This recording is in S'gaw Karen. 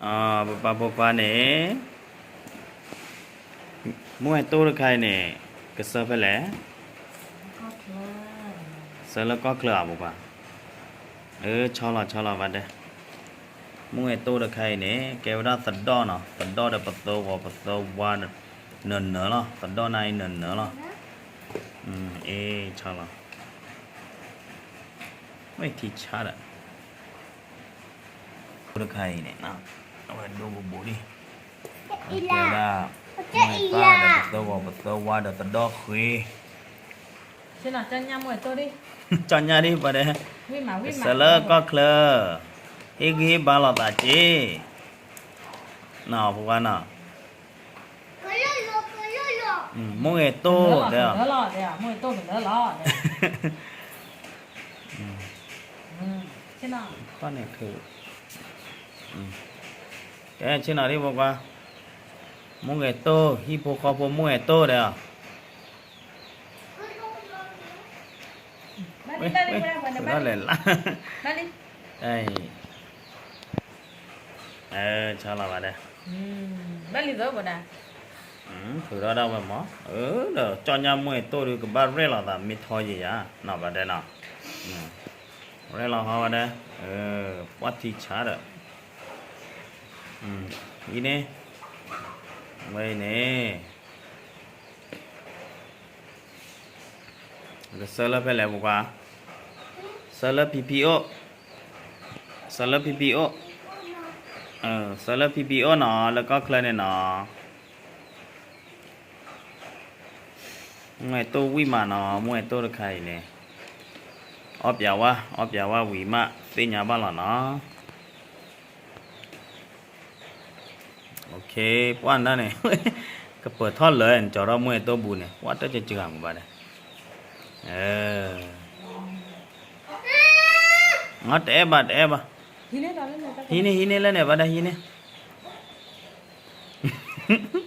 ပပၢ်ဖိခွါန့ၣ် မူအဲၣ်တိၢ်တခါအံၤန့ၣ် ကဆၢဖဲလဲၣ်, ဆၢလၢကီၢ်ချၢဧါ ပပၢ်, အၢ ဆီလီၤဆီလီၤဘၣ်တဲ, မူအဲၣ်တိၢ်တခါအံၤန့ၣ် ကဲဝဲဒၣ်သဒီၣ်နီၤ, သဒီၣ်ဒီးပသၢဂီၤပသၢဝါ နၢၤနၢၤလီၤ, သဒီၣ်နၤအံၤနၢၤနၢၤလီၤ, အ့ ဆီလီၤ, မ့ၢ်ထံဆါဒီး တခါအံၤန့ၣ် အဝဲဒိပဘူးလံ, ကဲဝဲဒၣ် မူအဲၣ်တိၢ်ဒီးပသၢဂီၤပသၢဝါဒီးသဒီၣ်ဃ့, ကၠီညါမူအဲၣ်တိၢ်ဒံး, ကဆၢလၢကီၢ်ချၢ, ဟ့ၣ်ဂံၢ်ဟ့ၣ်ဘါလိာ်သးက့ၤ, နီၤ ပှၤနီၤ မူအဲၣ်တိၢ်တဲ, ကဲဆ့နီၤဒံးဖိခွါ, မူအဲၣ်တိၢ် ဟံၣ်ဖိဃီဖိမူအဲၣ်တိၢ်တဲအီၤ, လဲၤလၢ ဆါလီၤဘၣ်တဲ, ထုးထီၣ်ဒၣ်ဝဲမး, ဒီးကၠီညါမူအဲၣ်တိၢ်ဒုးကဘၣ်ရဲၣ်လီၤသးမ့ၢ်ထီယံာ်ယါ, နီၤဘၣ်တဲနီၤ, ရဲၣ်လီၤဟီဘၣ်တဲ, ပှၢ်ထံဆါဒီး, အံၤန့ၣ်, ဝဲအံၤန့ၣ် ကဆၢလၢဖဲလဲၣ်ပှၤ, ဆၢလၢဖံဖံအိၣ်, ဆၢလၢဖံဖံအိၣ်, ဆၢလၢဖံဖံအိၣ်နီၤ လၢကီၢ်ချၢန့ၣ်နီၤ, မူအဲၣ်တိၢ်ဝံၣ်မးနီၤ မူအဲၣ်တိၢ်တခါအံၤန့ၣ်, အီပျးဝါ အီပျးဝါဝံၤမးသ့ၣ်ညါဘၣ်လီၤနီၤ. ပှၢ်နၤန့ၣ်, ကပၢၤထီၣ်လၢနကၠီထီၣ်မူအဲၣ်တိၢ်ဘူးန့ၣ် ပှၢ်တၢ်ကကဂၤမူဘၣ်ဒီး, တအဲၣ်ဘၣ်တအဲၣ်ဘၣ်, ဟံးန့ၢ်ဟံးန့ၢ်လၢန့ၣ်ဘၣ်ဒီးဟံးန့ၢ်,